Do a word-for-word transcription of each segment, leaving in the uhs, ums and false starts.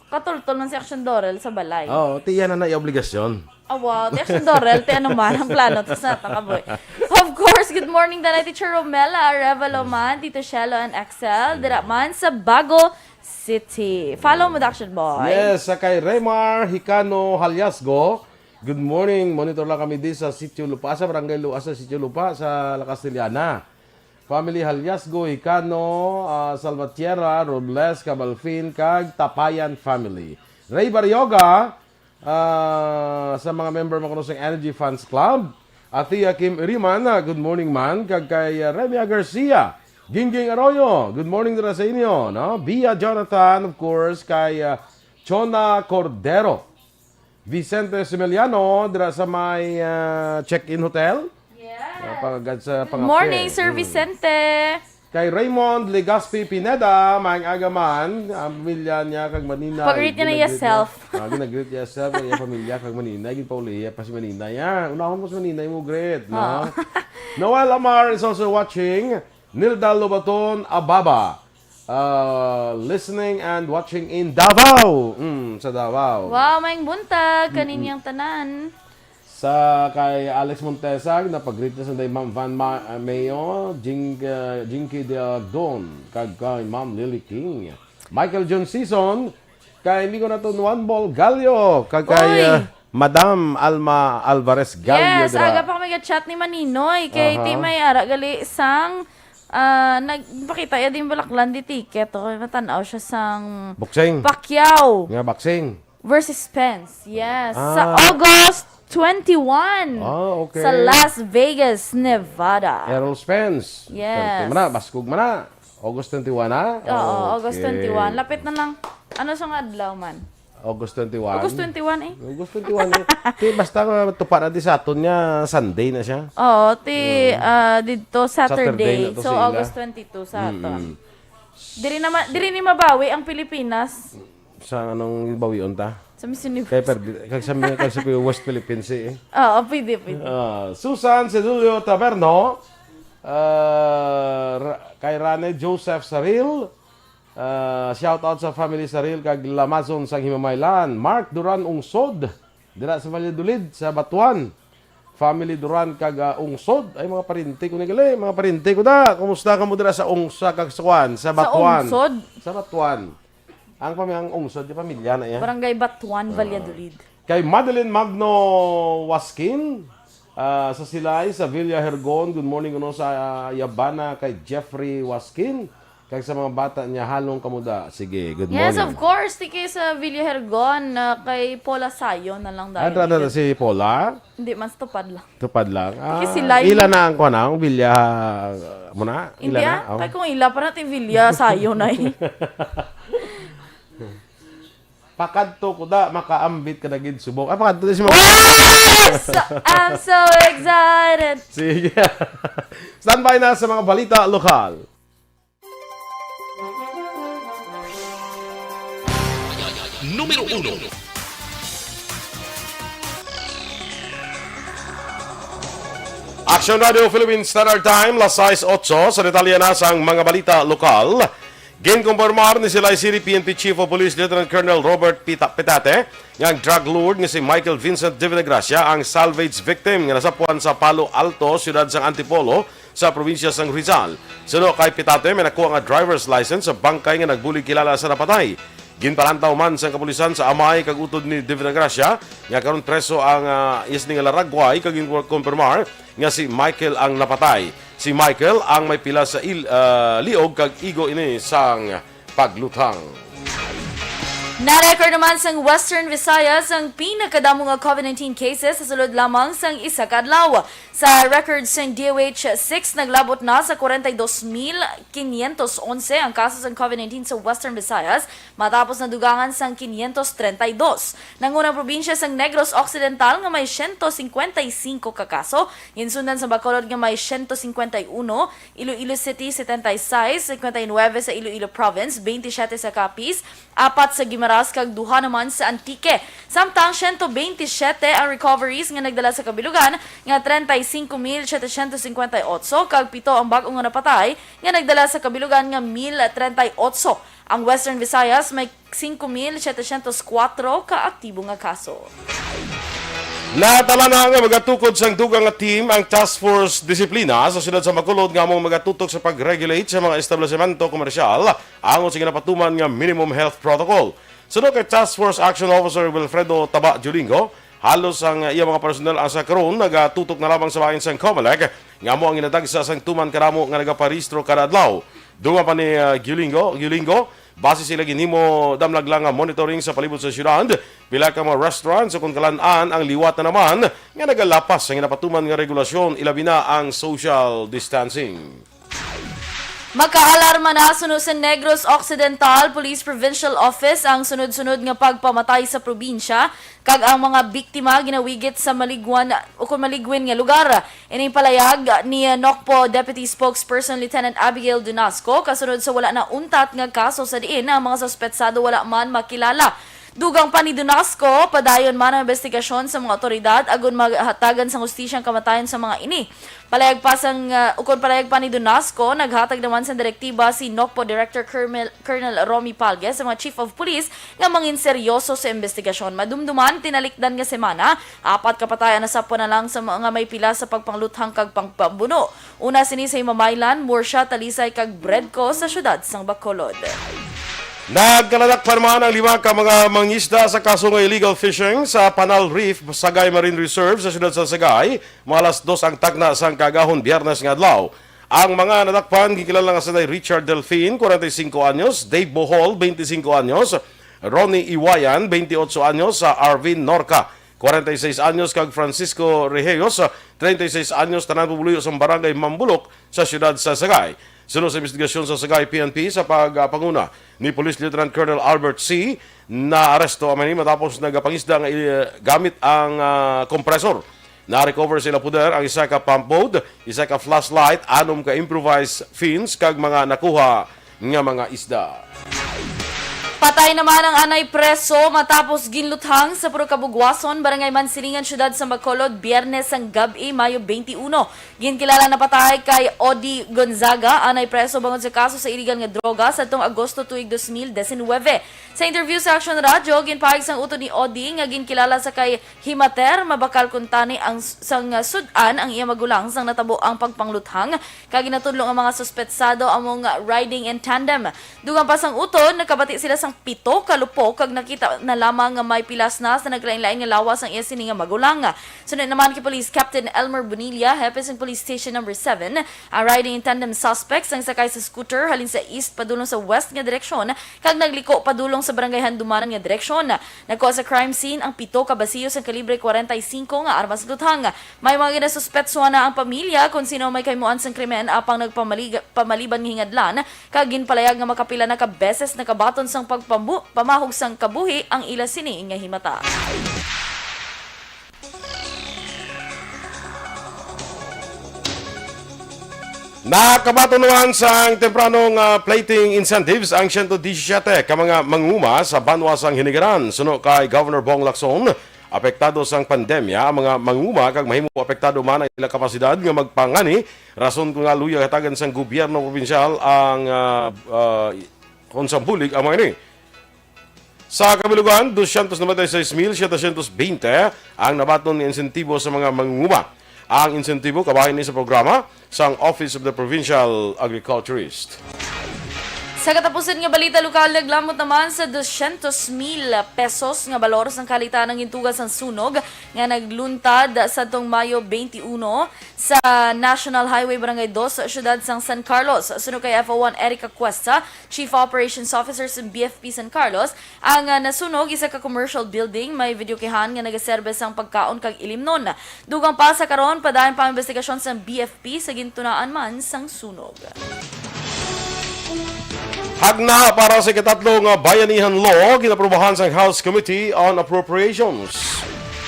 Katultol man si Action Dorel sa balay. Oo, ti yan na na obligasyon. Ah, wow. Ti Action Dorel, ti ano man ang plano, tas na, kaboy. Of course, good morning, Danay Teacher Romela Arevalo man, Tito Shelo and Excel, dira man sa Bago City. Follow mo, Action Boy. Yes, sa kay Remar Hicano Haliasgo. Good morning. Monitor lang kami di sa Sitio Lupa, sa Barangay Lua, sa Sitio Lupa, sa La Castellana. Family Haliasgo, Hicano, ah, Salvatierra, Robles, Cabalfin, kag Tapayan family. Ray Barrioga, ah, sa mga member mo kuno sa Energy Fans Club. Athea Kim Iriman, ah, good morning man. Kag kay, ah, Remia Garcia, Gingging Arroyo, good morning dira sa inyo, no? Bia Jonathan, of course, kay, ah, Chona Cordero. Vicente Simeliano, dira sa may, ah, check-in hotel. Yeah. Ah, pagagad sa Good pangapir. morning, Sir Mm. Vicente. Kay Raymond Legaspi Pineda, maayong aga man, ang pamilya niya kag Manina. Pag-greet niya na Ginag-greet yourself. niya. Ah, ginag-greet niya self, ang iya pamilya kag Manina. Ginpauli iya pa si Manina. Ya, unahon mo si Manina, mo greet, no? Ah. Noel Amar is also watching. Nilda Lobaton Ababa, ah, listening and watching in Davao. Mm, sa Davao. Wow, maayong buntag Mm-mm. kaninyang tanan. Sa kay Alex Montesag, napag-greet na sa day Ma'am Van Ma-, ah, Mayo, Jing-, ah, Jinky Diagdon, kag kay Ma'am Lily King. Michael John Season, kay amigo naton Juan Bol Gallo, kag kay, Oy! ah, Madam Alma Alvarez Gallo Yes, dira. aga pa kami ga-chat ni Maninoy. Kay Aha. ti may ara gali sang, ah, nagpakita iya din balaklan di ticket. Okay, matan-aw siya sang Boxing. Pacquiao Nga boxing. versus Spence. Yes, Ah. sa August twenty-one. Ah, okay. Sa Las Vegas, Nevada. Errol Spence. Yes. Swerte man na, baskog man na. August twenty-one, ha? Oo, August Okay. twenty-one. Lapit na lang. Ano sang adlaw man? August twenty-one. August twenty-one eh. August twenty-one eh. Ti, basta nga tupa na di sa aton nga Sunday na siya. Oo, ti, Mm. ah, didto Saturday Saturday. na to So, sa ila. August twenty-two sa aton. Mm-mm. Diri na ma-, diri ni mabawi ang Pilipinas. Sa anong bawion ta? Sa Miss Universe. Kay perdi-, kay sa, kay sa West Philippines eh. Oo, pwede, pwede. Ah, Susan Sedulio Taberno, ah, Ra-, kay Rane Joseph Saril, ah, shout out sa family Saril kag Lamazon sang Himamaylan. Mark Duran Ungsod, dira sa Valladolid, sa Batuan. Family Duran kag, ah, Ungsod. Ay, mga parente ko na gali. Mga parente ko da. Kumusta kamo dira sa Ungsa kag sa Kuan? Sa Sa Batuan. Ungsod? Sa Batuan. Ang pami-, ang Ungsod, yung pamilya na yan. Barangay Batuan, Ah. Valladolid. Kay Madeline Magno Waskin, ah, sa Silay, sa Villa Hergon. Good morning, kuno sa, ah, Yabana kay Jeffrey Waskin. Kag sa mga bata niya, halong kamuda. Sige, good Yes, morning. of course. Tiki sa Villa Hergon, ah, kay Paula Sayo na lang Ah, dahil. dra na si Paula? Hindi man, sa tupad lang. Tupad lang. Tiki Ah, Silay. ila na ang kuwan, ang Villa, ah, mo na? Ila Hindi, na? ah. Oh. Kay kung ila pa natin Villa Sayo na eh. Pakadto ko da, makaambit ka na gid subong. Ah, pakadto di si Ma'am. Yes! I'm so excited! Sige. Standby na sa mga balita lokal. Numero uno. Action Radio Philippine Standard Time, las sais otso. Sa detalye na sang mga balita lokal, ginkumpirmar ni Silay City P N P Chief of Police Lieutenant Colonel Robert Pita-, Pitate nga ang drug lord nga si Michael Vincent Divinagracia ang salvage victim nga nasapuan sa Palo Alto, siyudad sang Antipolo, sa probinsya sang Rizal. Suno kay Pitate, may nakuha nga driver's license sa bangkay nga nagbulig kilala sa napatay. Ginpalantaw man sang kapulisan sa amay kag utod ni Divinagracia nga karon preso ang, ah, iya sini nga laragway kag ginkumpirmar nga si Michael ang napatay. Si Michael ang may pila sa il-, ah, liog kag igo ini sang pagluthang. Na-record naman sang Western Visayas ang pinakadamo nga COVID nineteen cases sa sulod lamang sang isa ka adlaw. Sa record sang D O H six, naglabot na sa kwarenta y dos mil quinientos onse ang kaso sang COVID nineteen sa Western Visayas, matapos nadugangan sang quinientos treinta y dos. Nangunang probinsya sang Negros Occidental nga may siyento cincuenta y cinco ka kaso, ginsundan sa Bacolod nga may siyento cincuenta y uno, Iloilo City, setenta y seis, cincuenta y nueve sa Iloilo Province, veintisiete sa Capiz, apat sa Guimaras, kag duha naman sa Antique. Samtang siyento veintisiete ang recoveries nga nagdala sa kabilugan nga treinta y cinco mil setecientos cincuenta y ocho, kag pito ang bag-o nga napatay nga nagdala sa kabilugan nga mil treinta y ocho. Ang Western Visayas may singko mil setecientos kuwatro ka aktibo nga kaso. Natala na nga magatukod sang dugang nga team ang Task Force Disiplina sa siyudad sa Bacolod nga among magatutok sa pag-regulate sa mga establisemento komersyal angot sa ginapatuman nga minimum health protocol. Suno kay Task Force Action Officer Wilfredo Taba Julingo, halos ang iya mga personnel asa karon nagatutok na lamang sa bahin sang Comelec nga amo ang ginatagsa sang tuman kadamo nga nagaparehistro kada adlaw. Dungan pa ni, ah, Giulingo, Giulingo, base sila ginhimo damlag lang nga monitoring sa palibot sa siyudad, pila ka mga restaurants o kung kalan-an ang liwat na naman nga nagalapas sa ginapatuman nga regulasyon, ilabi na ang social distancing. Makaalarma na suno sa Negros Occidental Police Provincial Office ang sunod-sunod nga pagpamatay sa probinsya, kag ang mga biktima ginawigit sa maligwan o kon maligwin nga lugar. Ining palayag ni Nocpo Deputy Spokesperson Lieutenant Abigail Dunasco kasunod sa wala na untat nga kaso sa diin ang mga suspetsado wala man makilala. Dugang pa ni Dunasco, padayon man ang investigasyon sa mga otoridad agud mahatagan sang hustisya ang kamatayon sa mga ini. Palayag pa sang, ah, ukon palayag pa ni Dunasco, naghatag naman sang direktiba si Nocpo Director Colonel, Colonel Romy Palge sa mga Chief of Police nga mangin seryoso sa investigasyon. Madumduman, tinalikdan nga semana, apat ka patay ang nasapwan na lang sa mga may pila sa pagpangluthang kag pagpambuno. Una sini sa Himamaylan, Murcia, Talisay kag Bredco sa siyudad sang Bacolod. Nagkaladak pa naman ang lima ka mga mangisda sa kaso nga illegal fishing sa Panal Reef, Sagay Marine Reserve sa siyudad sa Sagay. Mga alas dos ang takna sang kaagahon Biyernes nga adlaw. Ang mga nadakpan ginkilala nga sila Richard Delfin, forty-five anyos, Dave Bohol, twenty-five anyos, Ronnie Iwayan, twenty-eight anyos, sa Arvin Norca, forty-six anyos, kag Francisco Reheos, treinta y seis anyos, tanan pumuluyo sa barangay Mambulok sa siyudad sa Sagay. Suno sa investigasyon sa Sagay P N P sa pagpanguna ni Police Lieutenant Colonel Albert C., naaresto ang mga ini matapos nagapangisda nga, eh, gamit ang, ah, kompresor. Na-recover sa ila poder ang isa ka pump boat, isa ka flashlight, anom ka improvised fins, kag mga nakuha nga mga isda. Patay naman ang anay preso matapos ginluthang sa puro kabugwason, Barangay Mansilingan, Siyudad sa Bacolod, Biyernes sang gab-i, Mayo twenty-one. Ginkilala na patay kay Odi Gonzaga, anay preso bangod sa kaso sa iligal nga droga sadtong Agosto tuig dos mil disinwebe. Sa interview sa Action Radio, ginpahayag sang utod ni Odi nga ginkilala sa kay Himater, mabakal kuntani ang s-, sang sud-an ang iya magulang sang natabo ang pagpangluthang, kag ginatudlo nga mga suspetsado amo nga riding in tandem. Dugang pa sang utod, nakabati sila sang pito ka lupok kag nakita na lamang nga may pilas na sa naglain-lain nga lawas ang iya sini nga magulang. Suno naman kay Police Captain Elmer Bonilla, hepe sang Police Station Number Seven, ang riding in tandem suspect sang sakay sa scooter halin sa east padulong sa west nga direksyon kag nagliko padulong sa Barangay Handumanan nga direksyon. Nakuha sa crime scene ang pito ka basiyo sang kalibre kwarenta y singko nga armas luthang. May mga ginasuspetsuhan na ang pamilya kon sino may kahimuan sang krimen apang nagpamaliga-, pamaliban nga hingadlan, kag ginpalayag nga makapila na ka beses nakabaton sang pagpambu-, pamahog sang kabuhi ang ila sini nga himata. Nakabaton naman sang temprano nga plating incentives ang siyento disisiete ka mga manguma sa banwa sang Hinigaran. Suno kay Governor Bong Lacson, apektado sang pandemya ang mga manguma kag mahimo apektado man ang ila kapasidad nga magpangani, rason kon nga luyag hatagan sang gobyerno probinsyal ang, ah, ah, kon sa bulig ang mga ini. Sa kabilugan, doscientos noventa y seis mil setecientos veinte ang nabaton nga insentibo sa mga mangunguma. Ang insentibo kabahin ni sa programa sang Office of the Provincial Agriculturist. Sa katapusan nga balita lokal, naglamot naman sa doscientos mil pesos nga balor sang kahalitanan ang gintuga sang sunog nga nagluntad sa tong Mayo twenty-one sa National Highway Barangay Dos, siyudad sang San Carlos. Suno kay F O one Erica Cuesta, Chief Operations Officer sa B F P San Carlos, ang, ah, nasunog isa ka commercial building. May videokehan nga nagaserbe sang pagkaon kag ilimnon. Dugang pa sa karon, padayon pa ang investigasyon sang B F P sa gintunaan man sang sunog. Hagna para sa ikatatlo nga Bayanihan Law ginaprubahan sang House Committee on Appropriations.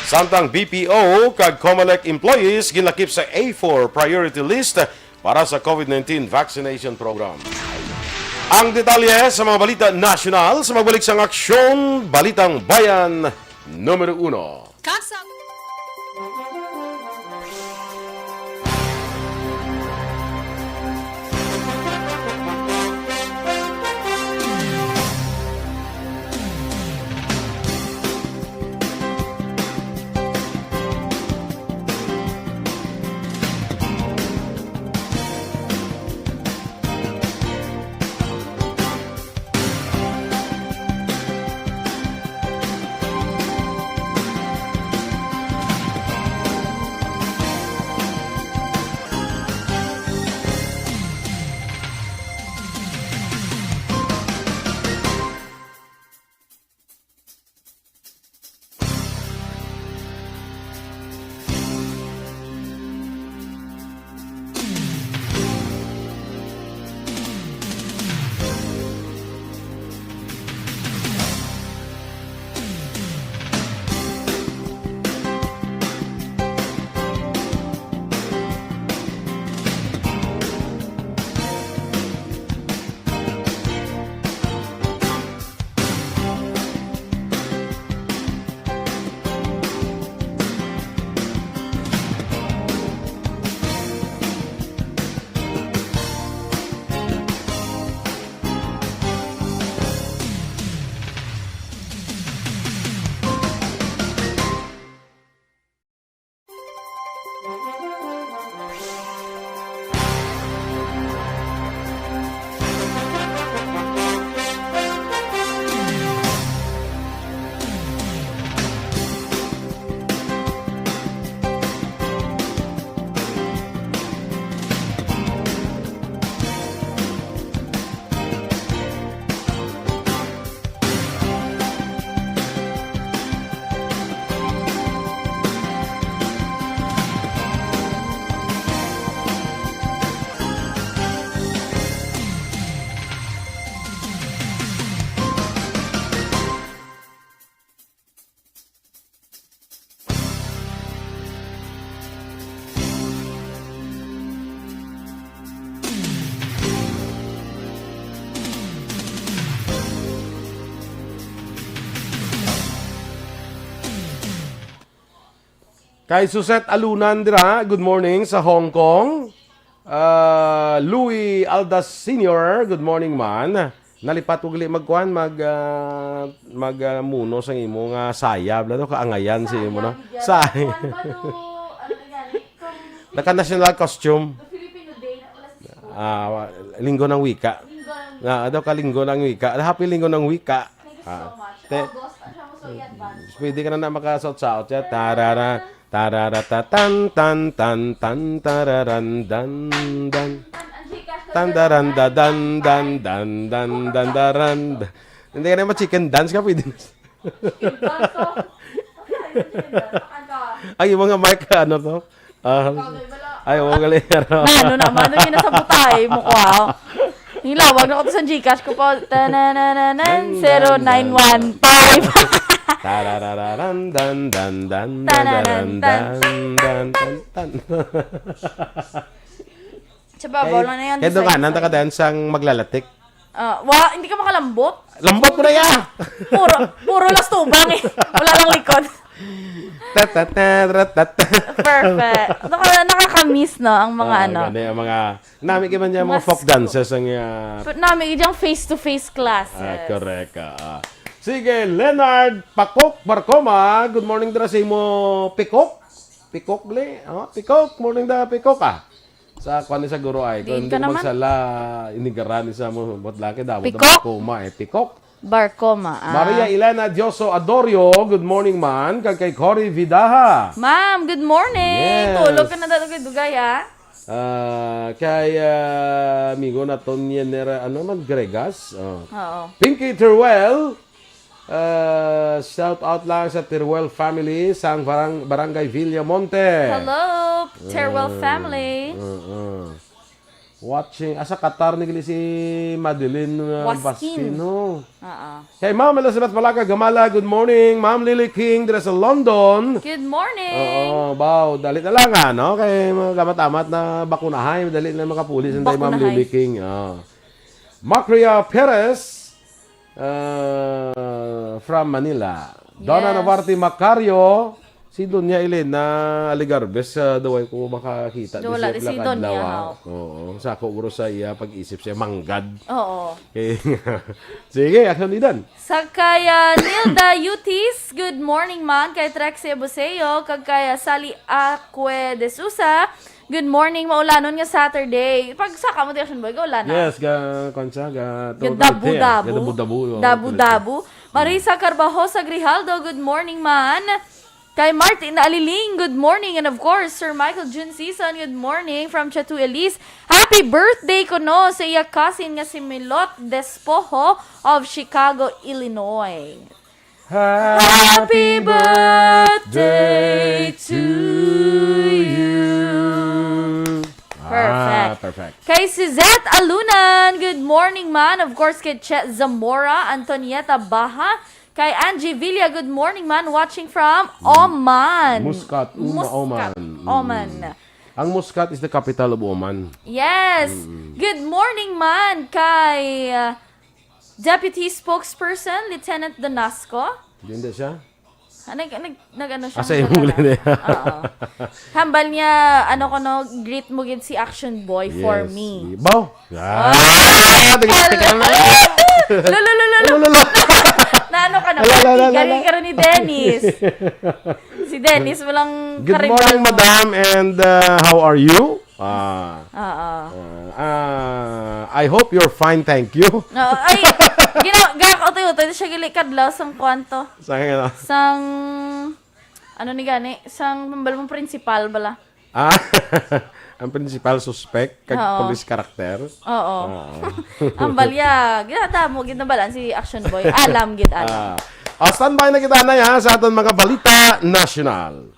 Samtang B P O kag Comelec employees ginlakip sa A four priority list para sa COVID nineteen vaccination program. Ang detalye sa mga balita nasyonal sa magbalik sang Aksyon, Balitang Bayan numero uno. Kasa- Kay Suzette Alunan dira, good morning sa Hong Kong. Ah, Louis Aldas Senior, good morning man. Nalipat ko gali magkuan, mag, ah, mag, ah, muno sang imo nga saya, bla, no? Kaangayan sa imo, no? Saya. Naka-national costume. Ah, wa-, linggo ng wika. Na, daw ka linggo ng wika. Happy linggo ng wika. Ah, te-, pwede ka na na makasaot-saot siya. Tarara, tarara, ta, tan, tan, tan, tan, tararan, dan, dan. Tan, daran, da, dan, dan, dan, dan, dan, daran. Hindi ka na ma-chicken dance ka, pwede na. Ay, yung mga mic, ano to? Ah, ay, oo, gali, ano? Na, ano naman? Ano yun sa butay mo ko, ah? Yung lawag na ko to sa Gcash ko pa. Tananananan, zero nine one five. Tararararan, dan, dan, dan, Tananan, dan, dan, dan, dan, dan. Sa babaw lang na yan, kaya doon ka, design, nanta ka design. Dance ang maglalatik. Ah, wa, hindi ka makalambot. Lambot mo na ya! Puro, puro lastubang eh. Wala lang likod. Ta, ta, ta, ra, ta, ta. Perfect. Naka-, nakakamiss, no, ang mga Ah, ano. Gani ang mga, nami ka man dyan, mga mga folk school. Dancers ang, ah, But nami, yung face-to-face classes. Ah, correct, ah. Sige, Leonard Pakok Barcoma, good morning dira sa imo, Pikok? Pikok, gali? Oh, Pikok, morning da, Pikok, ah. Sa kwan ni sa guro ay, kung diin hindi ka ko naman magsala, inigaran ni sa mo, ba't laki daw, Pikok? Barcoma eh, Pikok. Barcoma, ah. Maria Elena Dioso Adorio, good morning man. Kag kay Cory Vidaha. Ma'am, good morning. Yes. Tulog ka na daw, dugay, ah. Ah, kay, ah, amigo naton ni Nera, ano man, Gregas? Oh. Oo. Pinky Teruel, ah, shout out lang sa Teruel family sang barang-, Barangay Villamonte. Hello, Teruel Ah, family. Ah, ah. Watching, ah, sa Qatar ni gali si Madeline, ah, Waskin. Baskin, no? Oo. Kay Ma'am Elizabeth Balaga Gamala, good morning. Ma'am Lily King, dira sa London. Good morning. Oo, baw, dali na lang, ah, no? Kay mga gamat-amat na bakunahay, dali na makapuli sa Ma'am Bakunahay. Lily King, ah. Macria Perez, ah, from Manila. Donna Yes. Navarte Macario, si Doña Elena Aligarbes, ah, daw ay ko makakita. Daw di wala siya di si pila Doña, kadlaw, ah. Haw. Oo, sa ako guro sa iya pag-isip siya, manggad. Oo. Okay. Sige, action ni Dan. Sa kaya Nilda Yutis, good morning man. Kay Trexie Buseo, kag kaya Sally Acque de Sousa, good morning, maulanon nga Saturday. Pag saka mo di, Action Boy, ga ulan na. Yes, ga, kwan siya, ga, Ga dabu-dabu. Ga dabu-dabu, oh, Dabu-dabu. correct. Marisa Carbajosa Grijaldo, good morning man. Kay Martin Aliling, good morning. And of course, Sir Michael June Season, good morning from Chateau Elise. Happy birthday kuno sa iya cousin nga si Milot Despojo of Chicago, Illinois. Happy birthday to you. Perfect. Ah, perfect. Kay Suzette Alunan, good morning man. Of course, kay Chet Zamora, Antonieta Baha, kay Angie Villa, good morning man. Watching from Oman. Muscat, Uma, Muscat, Oman. Mm. Oman. Ang Muscat is the capital of Oman. Yes. Mm. Good morning man kay, uh, Deputy Spokesperson, Lieutenant Donasco. Hindi siya? Ah, nag-, nag-, nag-ano siya, Asa yung nag-, huli na yan? Oo. Hambal niya, ano ko, no, greet mo gid si Action Boy for Yes. me. Baw! Ah! Ah! Tingnan, tingnan mo. Lolo, lolo, lolo. Lolo, lolo. Na ano ka na? Ala, ala, ala, ala. Gari, gari ni Dennis. Si Dennis, walang Good karibal morning, mo. Madam, and, uh, how are you? Ah. Oo. Ah, ah, I hope you're fine, thank you. Oo, ay, gina-, ga-, utoy-utoy siya gali kadlaw sang kwanto. Sang ano? Sang, ano ni gani? Sang, hambal mong principal bala. Ah, ang principal suspect, kag Oo. police character. Oo. Oo. Ang balya, ginadamo, ginabalaan si Action Boy. Alam, gid, alam. Ah. Ah, standby na kita na, ha, sa aton mga balita nasyonal.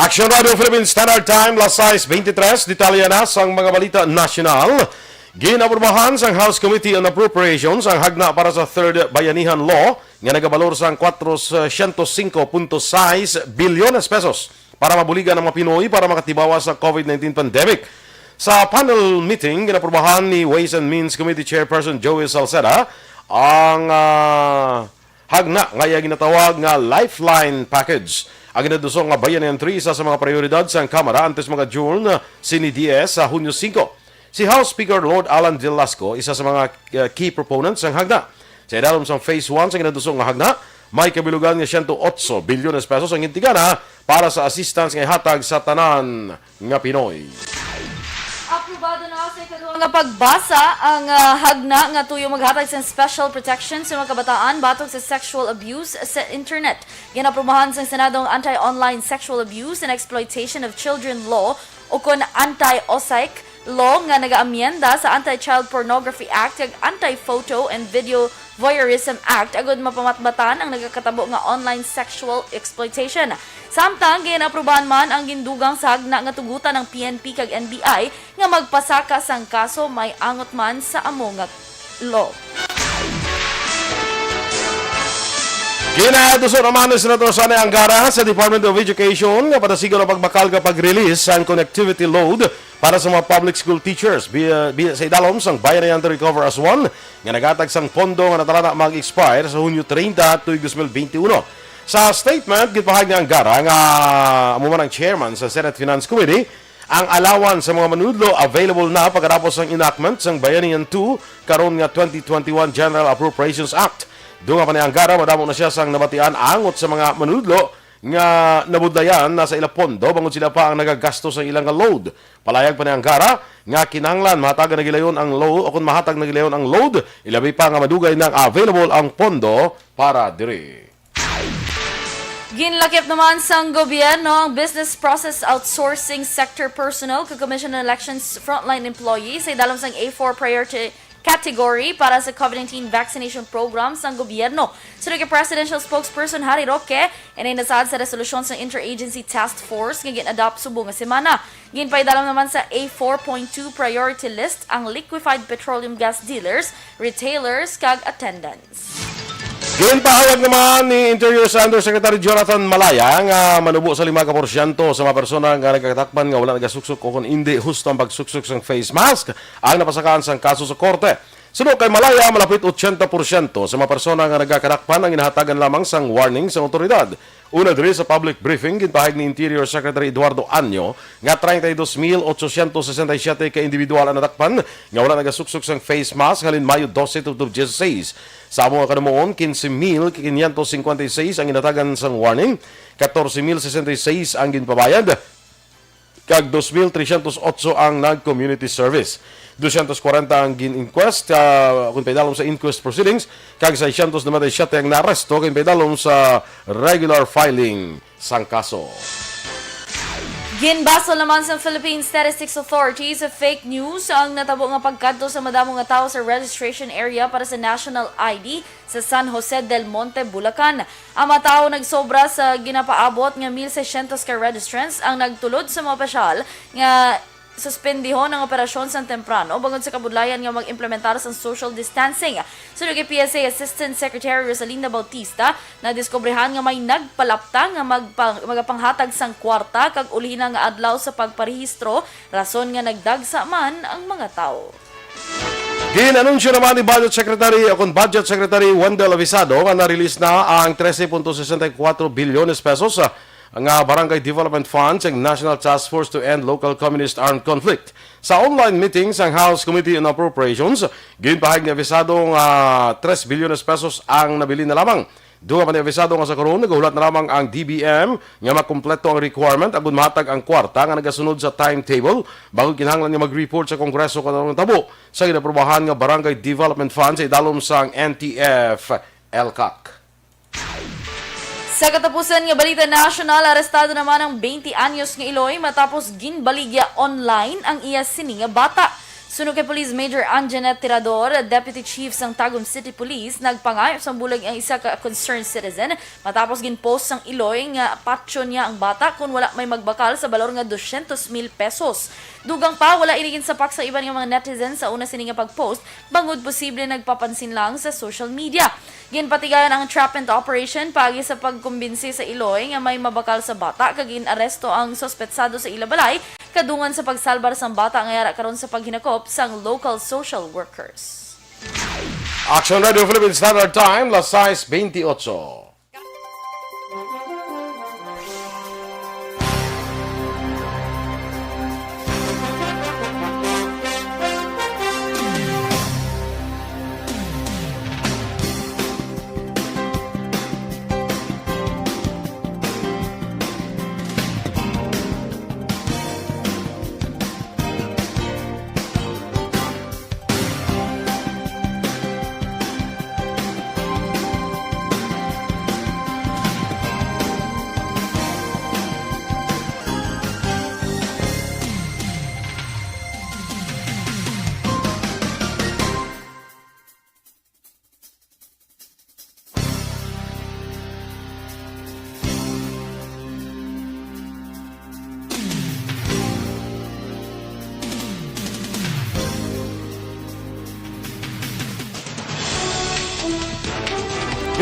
Aksyon Radio Philippine Standard Time, las sais beintitrés. Detalye na sang mga balita nasyonal. Ginaprobahan sang House Committee on Appropriations ang hagna para sa Third Bayanihan Law nga nagabalor sang kwatro siyento singko punto sais bilyones pesos para mabuligan ang mga Pinoy para makatibawa sa covid nineteen pandemic. Sa panel meeting, ginaprobahan ni Ways and Means Committee Chairperson Joey Salceda ang, ah, hagna nga iya ginatawag nga Lifeline Package. Ang ginaduso nga Bayanihan Three isa sa mga prioridad sang Kamara antes mga-adjourn sini D S sa Hunyo singko. Si House Speaker Lord Alan Velasco isa sa mga, uh, key proponents sang hagna. Sa idalom sang Phase One sa ginaduso nga hagna, may kabilugan nga siyento otso bilyones pesos ang gintigana para sa assistance nga ihatag sa tanan nga Pinoy. Aprobado na sa ikaduha nga pagbasa ang, ah, hagna nga tuyo maghatag sa special protection sa mga kabataan batok sa sexual abuse sa internet. Ginaprobahan sang Senado ang Anti-Online Sexual Abuse and Exploitation of Children Law, o kon Anti-OSAIC Law, nga nagaamyenda sa Anti-Child Pornography Act kag Anti-Photo and Video Voyeurism Act agud mapamatbatan ang nagakatabo nga online sexual exploitation. Samtang ginaaprubahan man ang gindugang sa hagna nga tugutan ang P N P kag N B I nga magpasaka sang kaso may angot man sa amo nga law. Ginaduso naman ni Senator Sonny Angara sa Department of Education nga padasigon ang pagbakal nga pag-release sang connectivity load para sa mga public school teachers bi-, bi-, sa idalom sang Bayanihan to Recover as One nga naghatag sang pondo nga natalana mag-expire sa Hunyo treinta, tuig dos mil benti uno. Sa statement, gipahayag ni Angara nga amo man ang chairman sa Senate Finance Committee, ang allowance sa mga manudlo available na pagkatapos sang enactment sang Bayanihan two karon nga twenty twenty-one General Appropriations Act. Dunga pa ni Angara, madamo na siya sang nabatian angot sa mga manudlo nga nabudlayan na sa ila pondo bangod sila pa ang nagagasto sa ilang load. Palayag pa ni Angara nga kinahanglan mahatagan na gilayon ang load, o kung mahatag na gilayon ang load, ilabi pa nga madugay nang available ang pondo para diri. Ginlakip naman sang gobyerno ang business process outsourcing sector personnel kag commission elections frontline employees sa idalom sang A four priority category para sa covid nineteen vaccination program sang gobyerno. Suno kay Presidential Spokesperson Harry Roque, inay nasaad sa resolusyon sang Interagency Task Force nga gin-adopt subong nga semana. Ginpaidalom naman sa A four point two priority list ang liquefied petroleum gas dealers, retailers, kag attendants. Ginpahayag naman ni Interior sa Undersecretary Jonathan Malaya nga manubo sa lima ka porsyento sa mga persona nga nagakatakpan nga wala nagasuksok o kon indi husto ang pagsuksok sang face mask ang napasakaan sang kaso sa korte. Suno kay Malaya, malapit ochenta porsyento sa mga persona nga nagakadakpan ang ginahatagan lamang sang warning sang awtoridad. Una diri sa public briefing, ginpahayag ni Interior Secretary Eduardo Año nga treinta y dos mil ochocientos sesenta y siete ka individual ang nadakpan nga wala nagasuksok sang face mask halin Mayo doce tubtob dieciséis. Sa amo nga kanamuon, quince mil quinientos cincuenta y seis ang ginhatagan sang warning, catorce mil sesenta y seis ang ginpabayad, kag dos mil trescientos otso ang nag-community service. Doscientos cuarenta ang gin-inquest, ah, kung paidalom sa inquest proceedings, kag seiscientos noventa y siete ang naaresto kung paidalom sa regular filing sang kaso. Ginbasol naman sa Philippine Statistics Authority sa fake news ang natabo nga pagkadto sa madamo nga tawo sa registration area para sa national I D sa San Jose del Monte, Bulacan. Ang mga tawo nagsobra sa ginapaabot nga mil seiscientos ka registrants ang nagtulod sa mga opisyal nga suspendihon ang operasyon sang temprano bangod sa kabudlayan nga mag-implementar sang social distancing. Suno kay P S A Assistant Secretary Rosalinda Bautista, nadiskubrihan nga may nagpalapta nga magpa-, magapanghatag sang kwarta kag ulhina nga adlaw sa pagparehistro, rason nga nagdagsa man ang mga tawo. Gin-anunsyo naman ni Budget Secretary, o kon Budget Secretary Wendell Avisado, nga na-release na ang trese punto sesenta y kuwatro bilyones pesos, ah, nga Barangay Development Fund sa National Task Force to End Local Communist Armed Conflict. Sa online meeting sang House Committee on Appropriations, ginpahayag ni Avisado nga tres bilyones pesos ang nabilin na lamang. Dugang pa ni Avisado nga sa karon, nagahulat na lamang ang D B M nga makumpleto ang requirement agud mahatag ang kwarta nga nagasunod sa timetable, bangod kinahanglan nga mag-report sa Kongreso kon ano ang tabo sa ginaprobahan nga Barangay Development Fund sa idalom sang N T F ELCAC. Sa katapusan nga balita nasyonal, arestado naman ang twenty anyos nga iloy matapos ginbaligya online ang iya sini nga bata. Suno kay Police Major Anjanette Tirador, Deputy Chief sang Tagum City Police, nagpangayo sang bulig ang isa ka concerned citizen matapos gin-post sang iloy nga patyon niya ang bata kon wala may magbakal sa balor nga dosyentos mil pesos. Dugang pa, wala ini ginsapak sa iban nga mga netizens sa una sini nga pag-post, bangod posible nagpapansin lang sa social media. Ginpatigayon ang entrapment operation paagi sa pagkumbinsi sa iloy nga may mabakal sa bata, kag gin-aresto ang suspetsado sa ila balay kadungan sa pagsalbar sang bata nga yara karon sa paghinakop sang local social workers. Action Radio Philippine Standard Time, las sais bentiocho.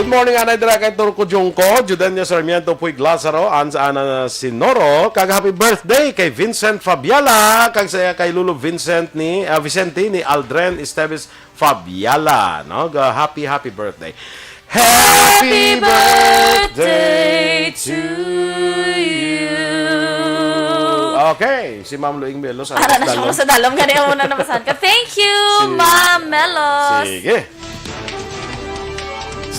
Good morning, anay dira kay Turco Junco, Judeña Sarmiento, Puig Lazaro, Ans Ana Sinoro, kag happy birthday kay Vincent Fabiala, kag sa kay Lolo Vincent ni, ah, Vicente ni Aldren Esteves Fabiala, no? Ga-, happy, happy birthday. Happy birthday to you. Okay, si Ma'am Luing Melo sa Ara na siya Dalom. Sa Dalom, gani ang una nabasahan ka. Thank you, Sige. Ma'am Melos. Sige.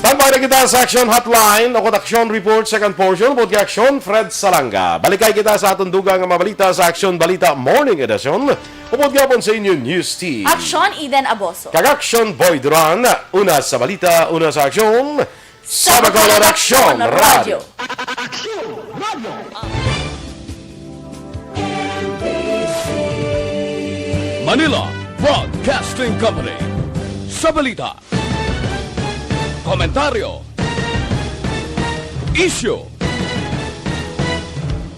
Standby na kita sa Action Hotline o kung Action Report, second portion. Upod kay Action, Fred Salanga. Balikay kita sa atong dugang nga mga balita sa Action Balita Morning Edition. Upod gihapon sa inyo News Team. Action, Eden Aboso. Kag Action, Boy Duran. Una sa balita, una sa aksyon. Sa Bacolod Action Radio. Manila Broadcasting Company. Sa balita, komentaryo, isyu,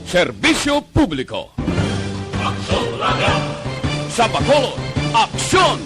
serbisyo publiko. Aksyon Radio. Sa Bacolod, Aksyon